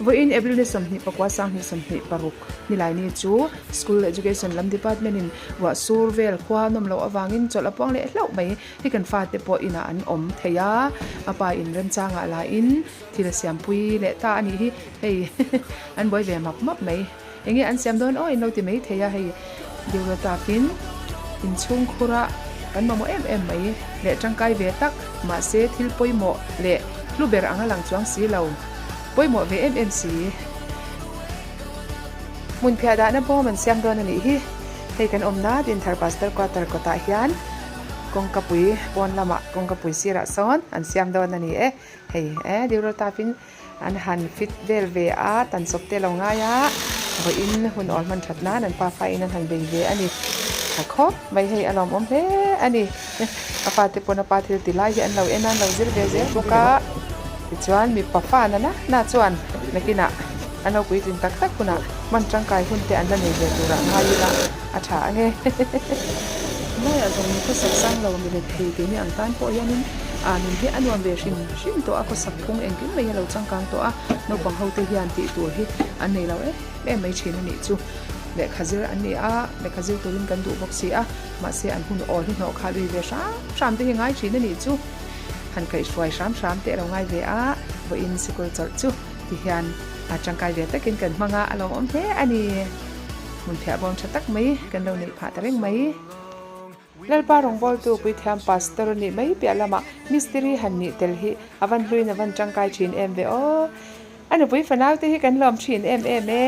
Vawiin April ni 24 2026 Nilaini chu School Education lam Department in ruah sur vel khua nawm loh avangin chawlh a puang leh hlauh mai hi kan fate pawh inah an awm thei a, a pa in remchangah lahin thil a siampui leh ta a nih hi hei an buai ve map map mai. Enge an siam dawn aw in lo ti mai thei a hei Deuhla takin inchhung khura kan mamawh em em mai leh tangkai ve tak mahse thil pawimawh leh hlu ber anga lang chuang si lo pawimawh ve em em si. Hmun phiah dahna bawm an siam dawn a nih hi. Hei kan awmna Dinthar Pastor Quarter kawtah hian kawngkapui pawn lamah kawngkapui sirah sawn an siam dawn a ni e. Hei e Deuhla tafin An han fit vel ve a, tan chawp te lo ngai a, vawiin hun awl hman that nan an pafa in an han bei ve a ni. Tha khawp mai hei a lawmawm hle a ni. A fate pawn a pa thil ti lai hi an lo en a, an lo zir ve zel bawk a. Tichuan mipa fa na na na chuan nakinah an lo puitlin tak tak hunah hman tangkai hun te an la nei ve turah ngai ila a tha ange. Maiah zawng mi khawsak sang lo mi let thei keini ang tan pawh hianin ah nun hi a nuam ve hrim hrim tawh a, khawsak phung engkim mai a lo changkang tawh a, naupang ho te hian tih tur hi an nei lo em em mai thin a nih chu. Lehkha zir an ni a, lehkha zir turin kan duh bawk si a, mahse an hun awl hi hnawh kha lui ve hram hram te hi ngai thin a nih chu. Han kaihhruai hram hram te a lo ngai ve a, vawiin sikul chawlh chu ti hian a tangkai ve takin kan hmang a, a lawmawm hle a ni. Hmun phiah bawm tha tak mai kan lo neih phah ta reng mai. Lalpa rawngbawltu Puithiam Pastor nih mai piah lamah Mistiri han nih tel hi a van hluin a van tangkai thin em ve aw. A nupui fanau te hi kan lawm thin em em e.